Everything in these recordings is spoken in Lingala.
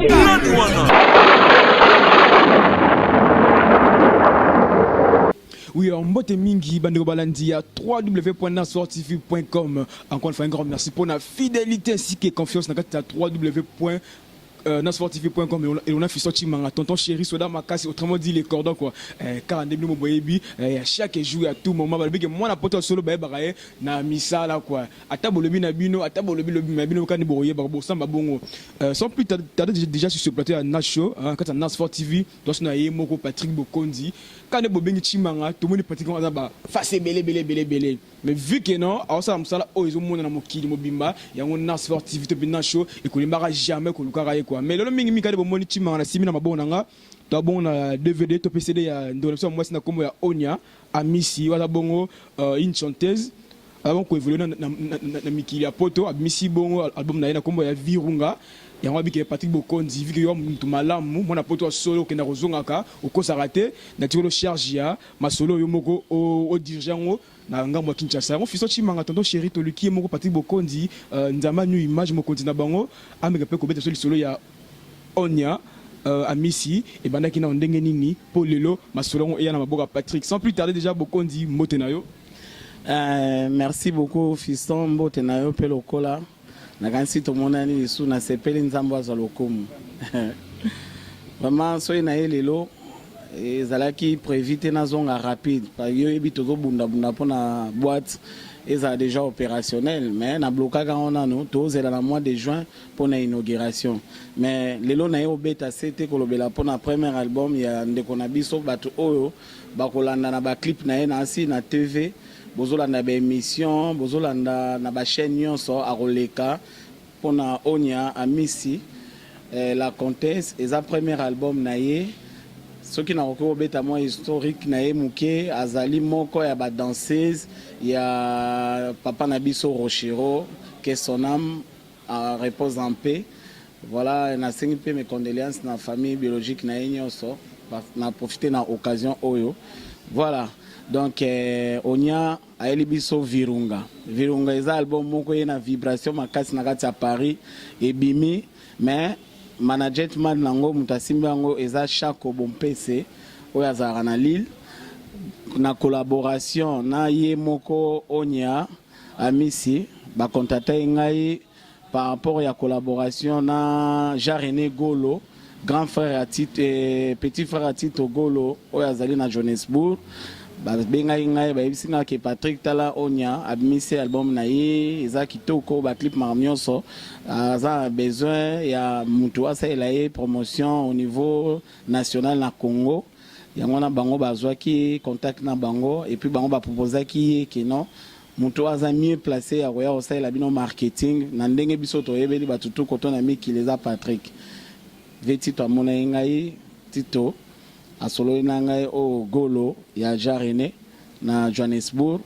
Nani wana? Oui, mbote mingi bandeko balandi ya www.nasortv.com. Encore une fois, un grand merci pour la fidélité ainsi que confiance na kati ya www. Nasortv.com et on a fait Chimanga, tonton chéri soda makasi, autrement dit les cordons quoi. Car ndenge mo boyebi chaque jour, à tout moment, balobi ke mwana poto solo bayebaka ye na misala quoi. Ata bolobi na bino, ata bolobi lobi na bino, kani boyeba bosamba bongo. Sans plus tarder, déjà sur ce plateau ya Nas Show, hein, kati ya Nas 4 TV, toso na ye moko Patrick Bokondi. Kani bobengi Chimanga, tomoni Patrick aza ba face ebele ebele ebele ebele. Mais vu que non, aosala mosala oyo ezomona na mokili mobimba yango, Nas 4 TV to mpe Nas Show ekolembaka jamais kolukaka ye quoi. Mais lelo mingi mingi, kani bomoni Chimanga na simi na mabongo na nga, toa bongo na DVD to mpe CD ya ndeko na biso ya mwasi na nkombo ya Onya Amisi. Oyo aza bongo une chanteuse, aza bongo koévoluer na mikili ya poto. Abimisi bongo album na ye na nkombo ya Virunga. Yango abike Patrick Bokonzi, vu que yo mutu malamu, mwana poto ya solo, okenda kozongaka, okosaka te na tikolo charge ya masolo oyo moko odirige yango na ngambo ya Kinshasa. Yango Fiston Chimanga, tonton chéri, toluki ye moko Patrick Bokonzi, Nzambe New Image, mokonzi na bango, ameka mpe kobeta biso lisolo ya Onya Amisi ebandaki nano ndenge nini mpo lelo masolo yango eya na maboko ya Patrick. Sans plus tarder, déjà Bokonzi, mbote na yo. Merci beaucoup Fiston, mbote na yo mpe lokola nakanisi tomonani lisusu, nasepeli, Nzambe azwa lokumu. Vraiment, soki na ye lelo ezalaki prévu te nazonga rapide. Yo oyebi, tozobundabunda mpona boîte ezala déjà opérationnel, mais nablokaka yango nano, tozela na mois de juin mpona inauguration. Mais lelo na ye obeta se te kolobela mpona premier album ya ndeko na biso. Bato oyo bakolanda na baclip na ye na asi na TV, bozolanda baémission, bozolanda na bachaîne nyonso akoleka mpona Onya Amisi, la Comtesse. Eza premier album na ye. Soki nakoki kobeta mwa historique na ye moke, azali moko ya badanseuse ya papa na biso Rochero, que son âme repose en paix. Voilà, nasengi mpe mes condoléances na famille biologique na ye nyonso, na profite na occasion oyo. Voilà, donc Onya ayeli biso Virunga. Virunga eza album moko ye na vibration makasi na kati ya Paris ebimi, mais management nango, moto asimbi yango eza Chako Bompese oyo azalaka na Lille, na collaboration na ye moko Onya Amisi. Bacontacta ye ngai par rapport ya collaboration na Jean René Golo, grand frère ya Tito, petit frère ya Tito Golo oyo azali na Johannesburg. Babengaki ngai, bayebisi ngai ke Patrick, tala, Onya abimisi album na ye, eza kitoko, baclip, makambo nyonso, aza na besoin ya mutu asalela ye promotion au niveau national na Congo. Yango wana bango bazwaki contact na bango et puis bango baproposaki ye ke non, moto aza mieux placé ya koya kosalela bino marketing na ndenge biso toyebeli bato tu koto na mikili eza Patrick ve. Tito amonaki ngai, Tito asololi na ngai oyo Golo ya Jean René na Johannesburg.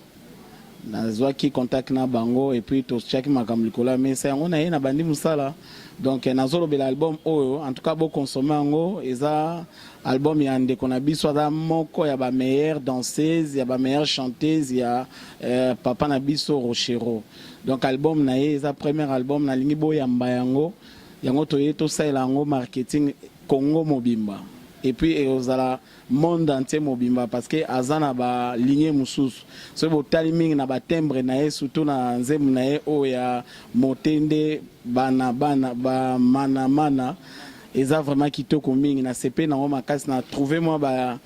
Nazwaki contact na bango et puis totiaki makambo likolo ya mesa. Yango na ye na bandi mosala. Donc nazolobela album oyo, en tout cas boconsommer yango. Eza album ya ndeko na biso, aza moko ya bameilleure danseuse, ya bameilleure chanteuse ya papa na biso Rochero. Donc album na ye eza premier album, nalingi boyamba yango. Yango toye tosalela yango marketing Congo mobimba et puis ekozala monde entier mobimba, parce que aza na baligne mosusu. Soki botali mingi na batimbre na ye, surtout na nzembo na ye oyo ya Motende bana bana bamanamana, eza vraiment kitoko mingi. Nasepe nango makasi, na trouve mwa ba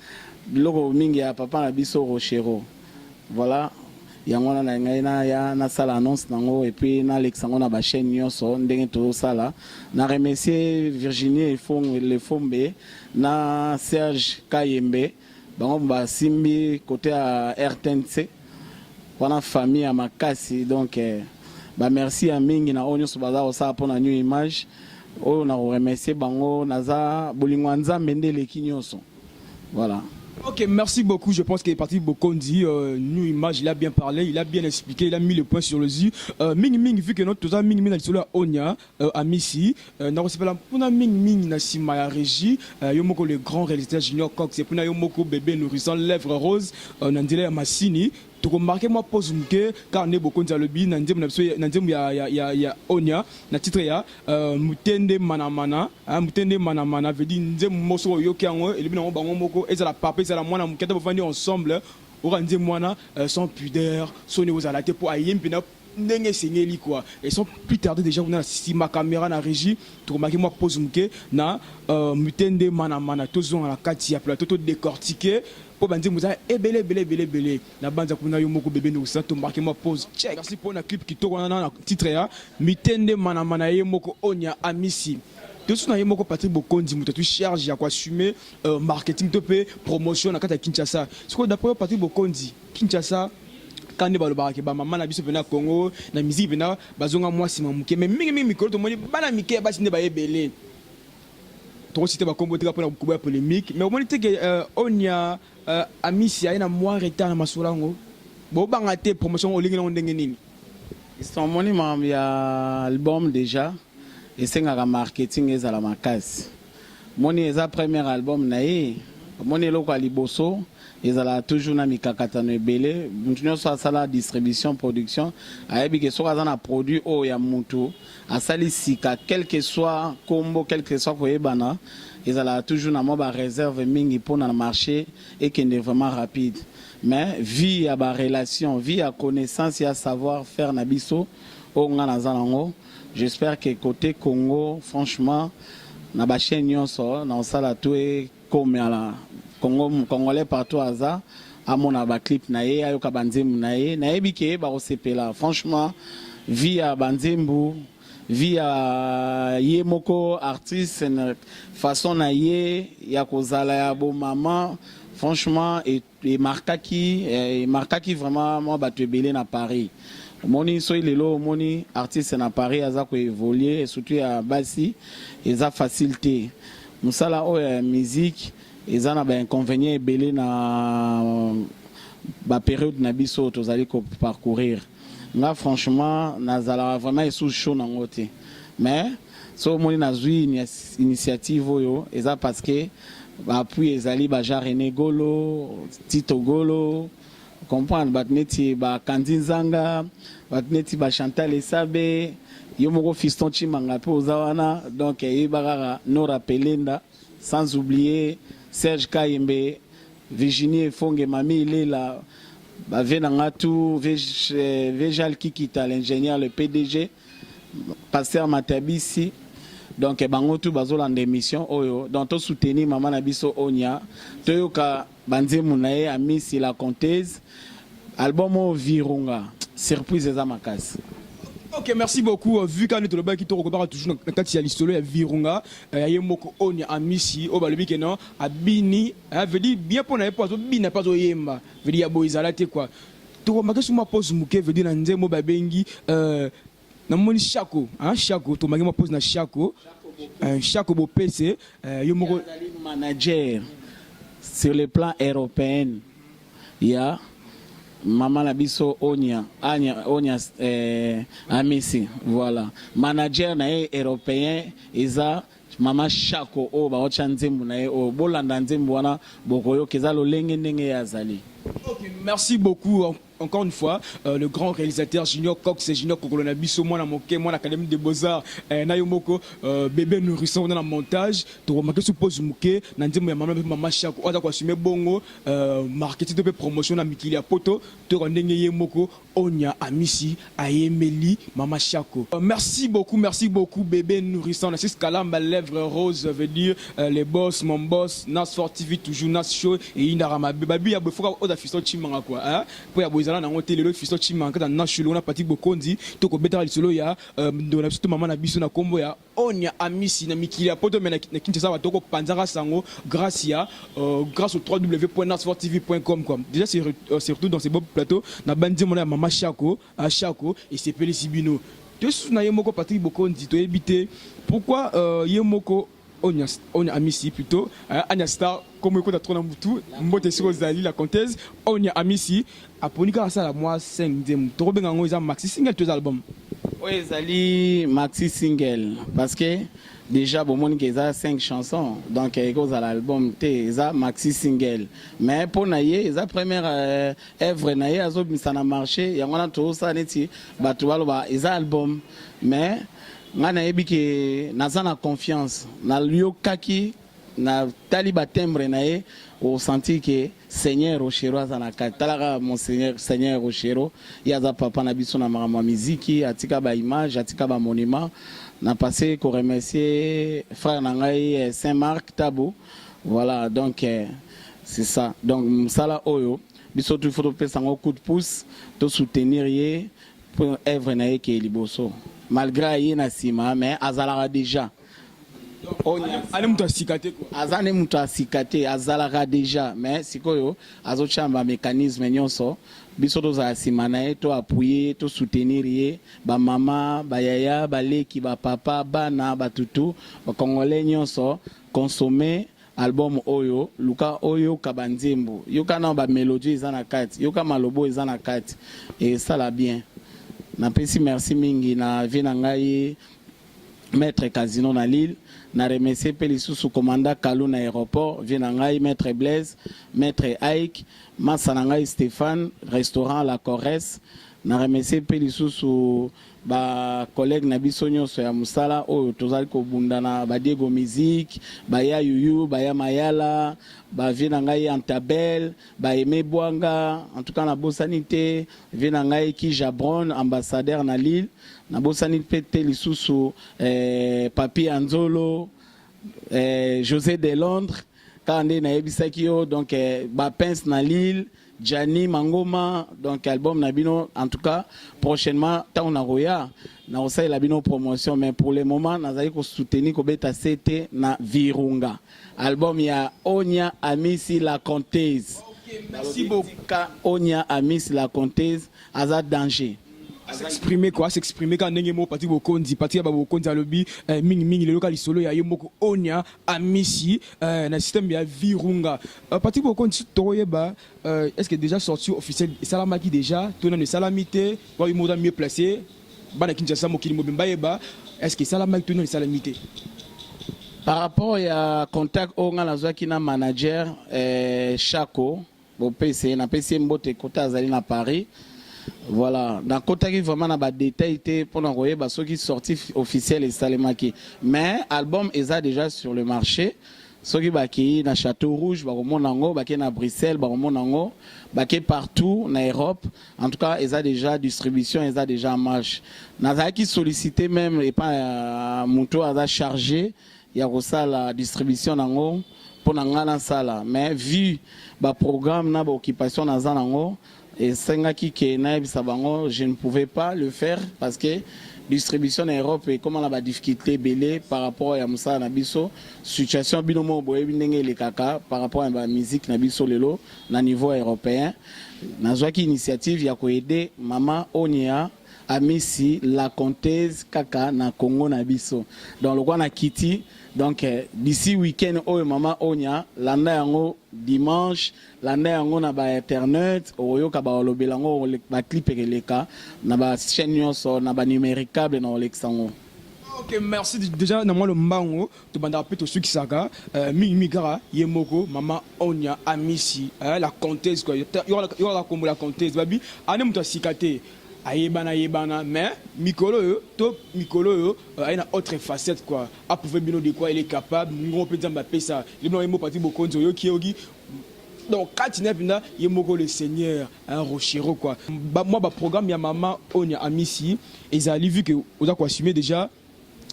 biloko mingi ya papa na biso Rochero. Voilà, yango wana na ngai naya nasala annonce nango et puis nalekisa yango na bachaîne nyonso ndenge tozosala. Na remercier Virginie Lefombe na Serge Kayembe, bango basimbi côté ya RTNC wana, famille ya makasi. Donc bamerci ya mingi na oyo nyonso baza kosala mpona New Image oyo. Na koremercier bango, naza bolingo ya Nzambe nde eleki nyonso. Voilà. Ok, merci beaucoup. Je pense qu'il est parti Bokondi. New Image, il a bien parlé, il a bien expliqué, il a mis le point sur le i. Mingi mingi, vu que notre toza mingi mingi na Onya, Amisi, na kosepela mpona mingi mingi na nsima ya régie, yo moko le grand réalisateur Junior Cox, et mpona yo moko bébé nourrissant lèvre rose, na nzela ya Masini. Toko marquer mwa pause moke kaka nde Bokonzi alobi na nzembo na biso, na nzembo ya, ya, ya, ya Onya na titre ya Mutende Mana Mana, hein, Mutende Mana Mana veut dire nzembo moko soki oyoki yango elobi nango bango moko, ezala papa ezala mwana moke ata bofandi ensemble oyoka nzembo wana sans pudeur, soni ekozala te po ayembi pena ndenge esengeli quoi. Et sans plus tarder dejà kuna na sima camera na regie toko marquer mwa pause moke na Mutende Mana Mana, tozonga na kati ya plateau to decortiquer po ba nzembo eza ebele ebele ebele ebele na banza kuna yo moko bebe nourrissant to marquer mwa pause check. Merci pona clip kitoko wana na titre ya Mitende Mana Mana ye moko Onya Amisi. Tosusu na ye moko Patrick Bokonzi moto atui charge ya ko assumer marketing to pe promotion na kati ya Kinshasa. Sikoyo d'après yo Patrick Bokonzi, Kinshasa kaka nde balobaka ke ba mama na biso pena ya Congo na musique pena bazonga mwa sima moke mais mingi mingi mikolo tomoni bana mike ya basi nde baye ebele. Toko citer ba kombo te kaka pona koboya polemique mais omoni te ke Onya Amisi aye na mwa retard na masolo yango? Bobanga te promotion yango olingi nango ndenge nini? Fiston omoni makambo ya album dejà esengaka marketing ezala makasi omoni eza premier album naye omoni eloko ya liboso ezalaka toujours na mikakatano ebele mutu nionso asala distribution production ayebi ke soki aza na produit oyo ya mutu asali sika quelque soit kombo quelque soit koyebana ezalaka toujours na mwa ba reserve mingi pona na marche ekende vraiment rapide mais vie ya ba relation vie ya connaissance ya savoir faire na biso oyo nga naza nango j'espère que cote Congo franchement na ba chaine nionso nakosala tout ekomela Congo congolais partout aza amona ba clip na ye ayoka ba nzembo na ye nayebi ke bakosepela franchement vie ya ba nzembo vie ya ye moko artiste façon na ye ya kozala ya bo maman franchement e marquaki e marquaki vraiment mwa batu ebele na Paris omoni soki lelo omoni artiste na Paris aza ko evoluer surtout ya basi eza facile te musala oyo ya musique eza na ba inconvenients ebele na ba periode na biso oyo tozali ko parcourir nga franchement nazalaka vraiment esusu chaud nango te mais soki omoni nazui initiative oyo eza parce que ba appui ezali ba Jean Rene Golo, Tito Golo, comprendre bato neti ba Kandi Nzanga, bato neti ba Chantal Esabe, yo moko Fiston Tshimanga pe oza wana donc yeba kaka Nora Pelenda sans oublier Serge Kayembe, Virginie Efonge, Mamie Ilela, ba vieux na nga tout, vieux Jal Kikita l'ingénieur le PDG. Pasteur Matabisi donc bango tout bazolanda emission oyo donc to soutenir mama na biso Onya toyoka ba nzembo na ye Amisi la conteuse album oyo Virunga surprise eza makasi. Ok merci beaucoup vu kaka nde tolobaki toko kobaka toujours na kati ya lisolo ya Virunga ya ye moko Onya Amisi oyo balobi ke non abini veut dire bien pona ye po azo bina pe azo yemba veut dire ya boye ezala te quoi. Toko make su mwa pause muke veut dire na nzembo ba bengi na moni shako hein shako to make mwa pause na shako shako bopese yo moko azali manager sur le plan européen ya mama na biso Onya Anya Onya Amisi voilà manager na ye européen eza Mama shako oyo baotia nzembo na ye oyo bolanda nzembo wana bokoyoka eza lolenge ndenge ye azali. Ok merci beaucoup encore une fois le grand realisateur Junior Cox Junior Kokolo na biso mwana moke mwana academie de beaux arts na yo moko bebe nourrisson na montage to remarquer sous pause moke na nzembo ya mama mama shako oyo aza ko assumer bongo marketing to pe promotion na mikili ya poto toyoka ndenge ye moko Onya Amisi ayembeli mama shako. Merci beaucoup merci beaucoup bebe nourrissant na sis kalamba lèvre rose veut dire le boss mon boss nas fort TV toujours nas show eyindaka mabe babi ya boye faut kaka oza fiston tshimanga quoi hein po ya boye ezala nango te lelo fiston tshimanga kaka na show na Patrick Bokonzi toko betaka lisolo ya ndeko na biso to mama na biso na kombo ya Onya Amisi na mikili ya poto mais na Kinshasa bato ko panzaka sango grace ya grace au www.nasfortv.com quoi déjà c'est surtout dans ce beau plateau na ba nzembo na ya mama Shako ah Shako esepelisi bino to susu na ye moko Patrick Bokonzi toyebi te pourquoi ye moko Onya Onya Amisi plutôt Anya Star kombo ekota trop na mutu mbote esika ozali la comtesse Onya Amisi Aponi kaka asala mwa 5 nzembo. Toko benga yango eza maxi single to eza album? Oyo ezali maxi single parce que Déjà bomoni ke eza 5 chansons, donc ekozala album te, eza maxi single. Mais mpo na ye eza première œuvre na ye azobimisa na marché. Yango wana tozosala neti bato baloba eza album, mais ngai nayebi ke naza na confiance. Nayokaki, natali batimbre na ye, osentir ke Seigneur Rochero aza na kati. Talaka Monseigneur, Seigneur Rochero, ye aza papa na biso na makambo ya miziki, atika baimage, atika bamonument. Na passé koremercier frère na ngai Saint Marc Tabo. Voilà, donc c'est ça. Donc mosala oyo biso tu faut topesa yango coup de pouce, tosoutenir ye mpo œuvre na ye keye liboso, malgré aye na nsima, mais azalaka déjà. Ale moto asika te quoi. Aza nde moto asika te, azalaka déjà, mais sikoyo azotia bamécanisme nyonso. Biso tozala nsima na ye, to appuyer, to soutenir ye. Bamama, bayaya, baleki, bapapa, bana, batutu, bacongolais nyonso, consommer album oyo. Luka oyoka banzembo, yoka na bamélodie eza na kati, yoka malobo eza na kati, esala bien. Napesi merci mingi na vie na ngai, Maître Casino na Lille. Na remercier mpe lisusu commandant Kalu na aéroport, vie na ngai Maître Blaise, Maître Aik, masa na ngai Stéphane, restaurant La Corresse. Na remercier mpe lisusu bacollègue na biso nyonso ya mosala oyo tozali kobunda na badiego Musique, baya Yuyu, baya Mayala, bavie na ngai Antabel, baeme Bwanga. En tout cas nabosani te vie na ngai Kijabron, ambassadeur na Lille. Nabosani mpe te lisusu Papi Anzolo, José de Londres, kaka nde nayebisaki yo. Donc bapince na Lille, Gianni Mangoma. Donc album na bino, en tout cas prochainement ntango nakoya, nakosalela bino promotion, mais pour le moment nazali kosoutenir, kobeta sete na Virunga, album ya Onya Amisi la Conteuse. Merci beaucoup. Ka Onya Amisi la Conteuse aza danger. S'exprimer quoi, s'exprimer ka ndenge moko Patrik Bokonzi, Patrik ya babokonzi alobi mingimingi lelo ka lisolo ya ye moko Onya Amisi na système ya Virunga. Patrik Bokonzi, tokoyeba est ce que déjà sortie officielle esalamaki déjà to nano esalami te? Oyo moza mieux placé, bana Kinshasa, mokili mobimba bayeba, est ce que esalamaki to nano esalami te? Par rapport ya contact oyo nga nazwaki na manager Chako bopese, napesi ye mbote kota azali na Paris. Voilà, nakotaki vraiment na badétail te mpona koyeba soki sortie officielle esalemaki, mais album eza déjà sur le marché. Soki bakei na Château Rouge, bakomona yango, bakei na Bruxelles, bakomona yango, bakei partout na Europe. En tout cas eza déjà distribution, eza déjà en marche. Nazalaki sollicité même epa ya moto aza chargé ya kosala distribution nango mpo na ngai nasala, mais vu baprogramme na baoccupation naza nango, esengaki ke nayebisa bango je ne pouvais pas le faire, parce que distribution na Europe ekóma na badifficulté ebele par rapport ya mosala na biso. Situation bino moko boyebi ndenge elekaka par rapport ya bamusique na biso lelo na niveau européen. Nazwaki initiative ya koaider mama Onia Amisi la Conteuse kaka na Congo na biso. Donc lokwa na kiti, donc d'ici week-end oyo, mama Onya, landa yango dimanche, landa yango na bainternet, okoyoka balobela yango, baclip ekeleka na bachaîne nyonso, na banumericable na kolekisa yango. Ok, merci déjà na mwa lombango. Tobandaka mpe tosukisaka mingimingi kaka ye moko mama Onya Amisi la Conteuse quoi. Yokaka kombo la Conteuse, babi ane moto asika te, ayebana yebana, mais mikolo oyo to mikolo oyo aye na autre facette quoi, aprouve bino de quoi il est capable. Ngo mpe Nzambe apesa ye bino ye moko Patrik Bokonzi, oyoki yoki. Donc kati na mpenza ye moko le Seigneur un Rochero quoi. Mwa baprogramme ya mama Onya Amisi ezali, vu que oza koassumer déjà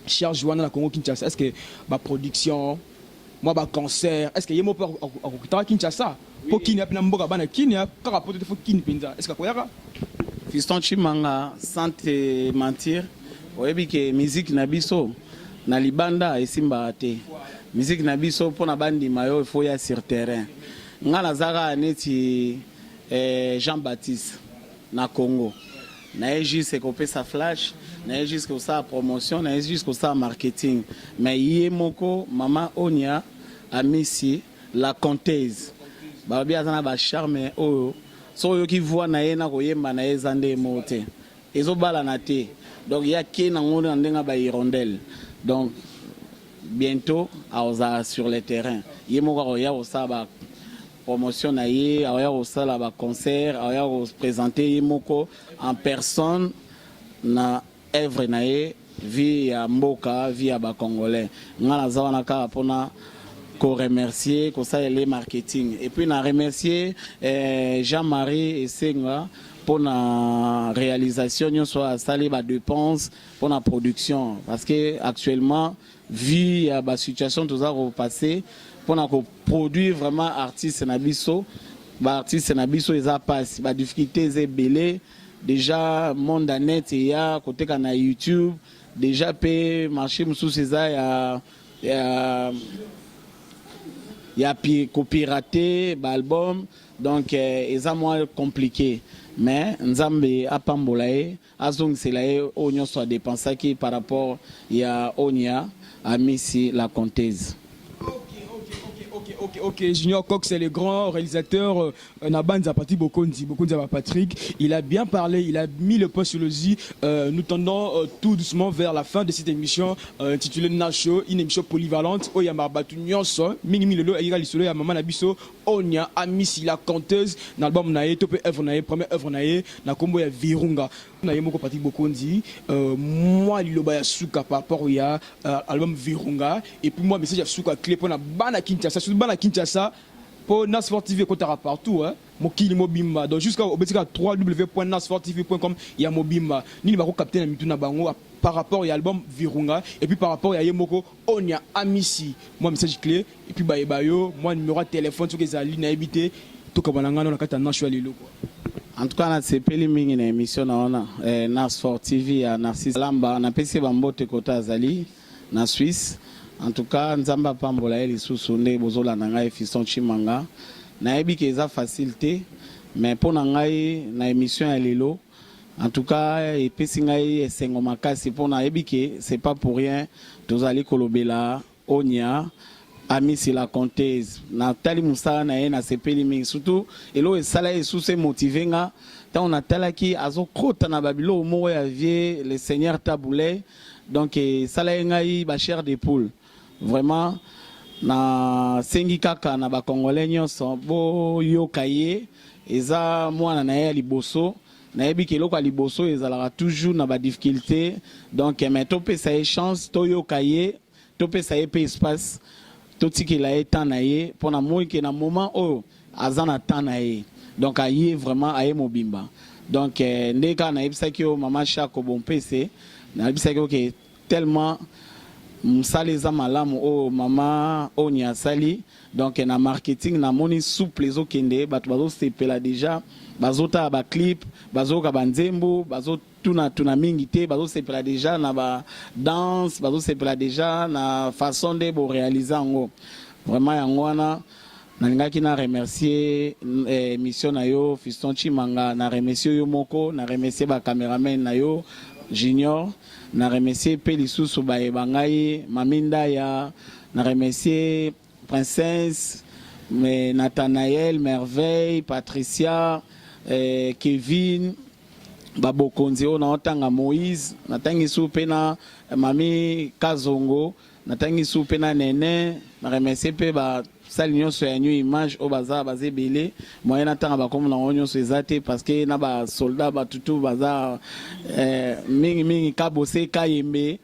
charge wana na Congo Kinshasa, est ce que baproduction, mwa baconcert, est ce que ye moko mpe akokitaka Kinshasa mpo kini mpe na mboka bana kini kaka po te, fo kini mpenza, est ce que akoyaka? Fiston Chimanga, sans te mentir, oyebi ke musique na biso na libanda esimbaka te. Musique na biso, mpona bandima yo, ifo ya sur terrain. Nga naza kaka neti Jean Baptiste na Congo, naye juste kopesa flash, naye juste kosala promotion, naye juste kosala marketing. Mais ye moko mama Onia Amisi la Conteuse, balobi aza na bacharme oyo soki oyoki voix na ye na koyemba na ye, eza nde moko te, ezobalana te. Donc ye ake nango na ndenge ya bahirondelle. Donc Bientot akozala sur le terrain, ye moko akoya kosala ba promotion na ye, akoya kosala ba concert, akoya ko presenter ye moko en personne na œuvre na ye, vie ya mboka, vie ya ba congolais. Nga naza wana kaka pona ko remercier, kosalela ye marketing et puis na remercier eh, Jean-Marie Esenga pona réalisation nyonso asali, ba dépenses pona production, parce que actuellement, vu ya ba situation toza kopasser, pona koproduire vraiment artiste na biso, baartiste na biso, eza mpasi, badifficulté eza ebele. Déjà monde ya net eya koteka na YouTube déjà, mpe marché mosusu eza ya kopirater baalbum, donc eza mwa compliqué. Mais Nzambe apambola ye, azongisela ye oyo nyonso adépensaki par rapport ya Onia Amisi la Conteuse. Ok. Junior Cox, c'est le grand réalisateur na Banza Patrick Bokonzi, Bokonzi Patrick. Il a bien parlé, il a mis le point sur le i. Nous tendons tout doucement vers la fin de cette émission intitulée Nacho, une émission polyvalente. Oyo batu nyonso, mingi mingi lelo, il y a lisolo ya maman na biso, Onia Amisi la conteuse, na album na ye, to pe œuvre na ye, première œuvre na ye, na kombo ya Virunga. Na ye moko Patrick Bokonzi, mwa liloba ya suka par rapport ya album Virunga et puis mwa message ya suka clé pour na bana Kinshasa, surtout bana Kinshasa, po Nasfort TV ekotaka partout, hein, mokili mobimba, donc jusqu'à obetika www.nasfortv.com ya mobimba. Nini bakocapter na mitu na bango par rapport ya album Virunga et puis par rapport ya ye moko Onia Amisi? Mwa message clé et puis bayeba yo, mwa numéro ya téléphone soki ezali, nayebi te, tokabana ngano na kati ya Nasho ya lelo quoi. En tout cas, nasepeli mingi na émission na wana na Sport TV ya Narcisse Lamba. Napesi bambote kota azali na Suisse. En tout cas, Nzambe apambola ye lisusu. Nde bozolanda ngai Fiston Chimanga, nayebi ke eza facile te, mais mpo na ngai na émission ya lelo, en tout cas epesi ngai esengo makasi, mpo nayebi ke c'est pas pour rien tozali kolobela Onia Amisi la Conteuse. Natali mosala na ye, nasepeli mingi, surtout eloko esala ye lisusu emotiver nga, ntango natalaki azokota na babiloko moko ya vieux le seigneur Tabu Ley, donc esala ye ngai bachair de poule vraiment. Nasengi kaka na bacongolais nyonso boyoka ye, eza mwana na ye ya liboso. Nayebi ke eloko ya liboso ezalaka toujours na badifficulté, donc mais topesa ye chance, toyoka ye, topesa ye mpe espace, totikela ye temps na ye, mpona moi ke na moment oyo aza na temps na ye, donc aye vraiment, aye mobimba. Donc nde kaka nayebisaki yo, mama Chako Bompese, nayebisaki yo ke tellement mosala eza malamu oyo mama Oni asali, donc na marketing namoni souple ezokende, bato bazosepela déjà, bazotala baclip, bazoyoka banzembo, bazotunatuna mingi te, bazosepela déjà na badanse, bazosepela déjà na façon nde boréaliser yango vraiment. Yango wana nalingaki na remercier émission na yo, Fiston Chimanga, na remercier yo moko, na remercier bacameraman na yo Junior, na remercier mpe lisusu bayeba ngai Mami Ndaya, na remercier Princesse, mais Nathanaël, Merveille, Patricia, Kevin, babokonzi oyo naotanga, Moïse, natangi su mpe na Mami Kazongo, natangi su mpe na Nene. Na remercier mpe basali nyonso ya New Image oyo baza ebele, moyen natanga bakombo nango nyonso eza te, parce que na basoldat batutu baza mingimingi, Kabose Kayembe,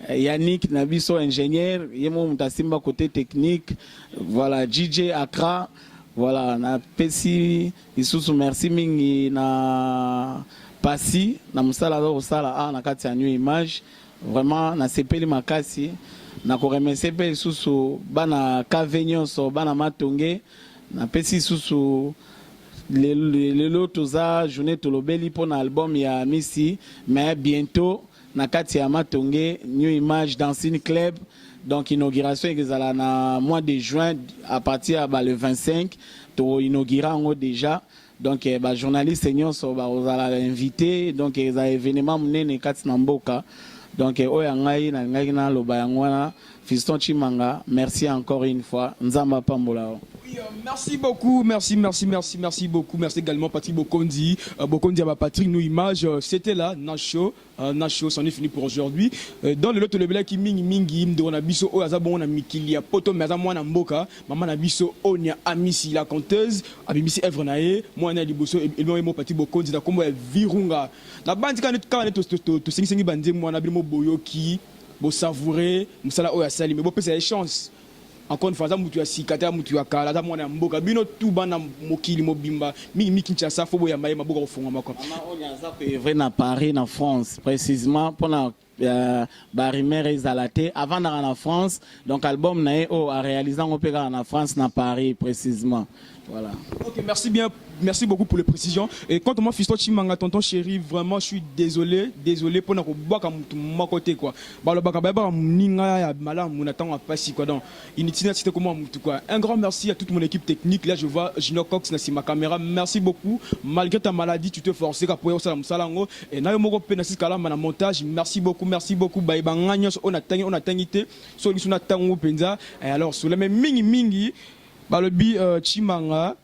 Yannick na biso ingénieur, ye moko moto asimba côté technique, voilà, DJ Accra. Voilà, napesi lisusu merci mingi na pasi na mosala aza kosala awa na kati ya New Image. Vraiment nasepeli makasi. Nakoremercier mpe lisusu bana KV nyonso, bana Matonge. Napesi lisusu lelo toza journée tolobeli mpona album ya Misi, mais bientôt na kati ya Matonge, New Image Dancing Club, donc inauguration ekozala na mois de juin, à partir ya ba le 25 toinaugurer yango déjà. Donc bajournaliste nyonso bakozala invité, donc ezala événement monene kati na mboka. Donc oyo ya ngai nalingaki naloba yango wana. Fiston Chimanga, merci encore une fois, Nzambe apambola yo. Oui, merci beaucoup, merci, merci, merci, merci beaucoup. Merci également Patrick Bokondi. Bokondi à Patrick, nous image, c'était là, Nacho, Nacho, c'en est fini pour aujourd'hui. Dans le lot le qui mingi mingi, ndeko na biso oyo aza bongo na mikili ya poto mais aza mwana mboka, mama na biso Onia Amisi la conteuse, abimisi œuvre na ye, mwana liboso elongo mo Patrick Bokondi na kombo ya Virunga. Na bandi kana kana to to to sengi sengi banzembo wana bino boyoki, bo savourer mosala oyo asali mais bopesa ye chance. Encore une fois, aza mutu ya sika te, aza mutu ya kala, aza mwana ya mboka. Bino tu bana mokili mobimba, mingi mingi Kinshasa, fo boyamba ye maboko kofungwama quoi. Mama oyo aza koœuvrer na Paris, na France précisément, mpona barumeur ezala te, avandaka na France. Donc album na ye oyo aréalise yango mpe kaka na France, na Paris précisément, voilà. Ok, merci bien. Merci beaucoup pour les précisions. Et quant à moi, Fiston Chimanga, tonton chéri, vraiment, je suis désolé, désolé pour na mutu moko te quoi. Balobaka ba muninga ya malamu na tango pasi quoi. Donc, inutile c'était comment mutu quoi. Un grand merci à toute mon équipe technique. Là, je vois Junior Cox na ma caméra. Merci beaucoup. Malgré ta maladie, tu te forces à pour ça musala ngo. Et na yo moko pe na sikala na montage. Merci beaucoup, merci beaucoup. Ba ba nyonso on a tangi te. So lisu na tango penza. Et alors, sur le mingi mingi balobi Chimanga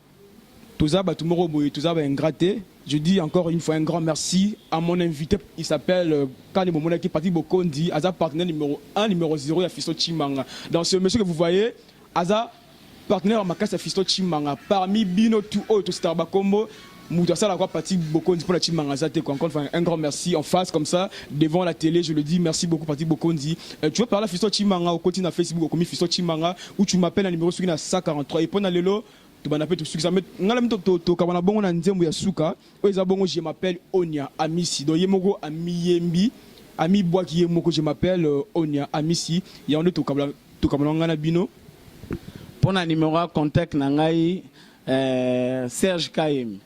toza bato moko boye, toza baingrat te. Je dis encore une fois un grand merci à mon invité, il s'appelle Kane Bomonaki Patrick Bokondi, aza partenaire numéro 1, numéro 0 ya Fiston Chimanga. Dans ce monsieur que vous voyez, aza partenaire ya makasi ya Fiston Chimanga. Parmi bino tout oyo tositaka bakombo, moto asala quoi Patrick Bokondi mpona Chimanga aza te quoi. Encore une fois, un grand merci en face comme ça devant la télé, je le dis, merci beaucoup Patrick Bokondi. Tu veux parler à Fiston Chimanga, okoti na Facebook, okomi Fiston Chimanga ou tu m'appelles na numéro soki na 143. Et mpona lelo tobanda mpe tosukisa me ngai na tokaba na bongo na nzembo ya suka oyo eza bongo "Je m'appelle Onia Amisi". Donc ye moko amiyembi, amibwaki ye moko, "Je m'appelle Onia Amisi". Yango nde tokabala ngai na bino. Mpo na numéro ya contact na ngai, Serge Kayembe.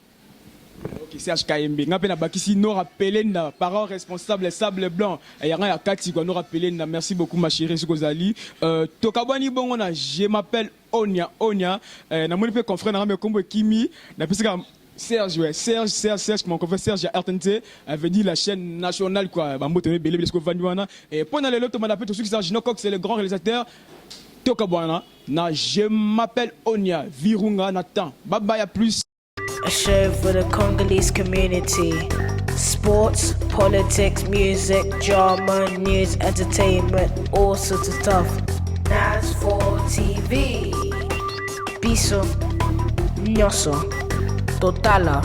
Ok, Serge Kayembe. Nga pe nabakisi Nora Pelenda, parent responsable sable blanc. Yanga ya kati quoi, Nora Pelenda. Merci beaucoup ma chérie Sukozali. Tokabwani bongo na "Je m'appelle Onia Onia". Na moni pe confrère na me kombo Kimi, na pesika Serge, ouais, Serge, Serge, Serge, mon confrère Serge ya RTNT, veut dire la chaîne nationale, quoi. Bambo te belé belé vandi wana. Et pendant le loto, manape, tout ce qui Serge Cox, c'est le grand réalisateur. Tokabwana, na "Je m'appelle Onia", Virunga, Nathan. Bye bye, à plus. A show for the Congolese community. Sports, politics, music, drama, news, entertainment, all sorts of stuff. Nas 4 TV. Biso, Nyonso, Totala.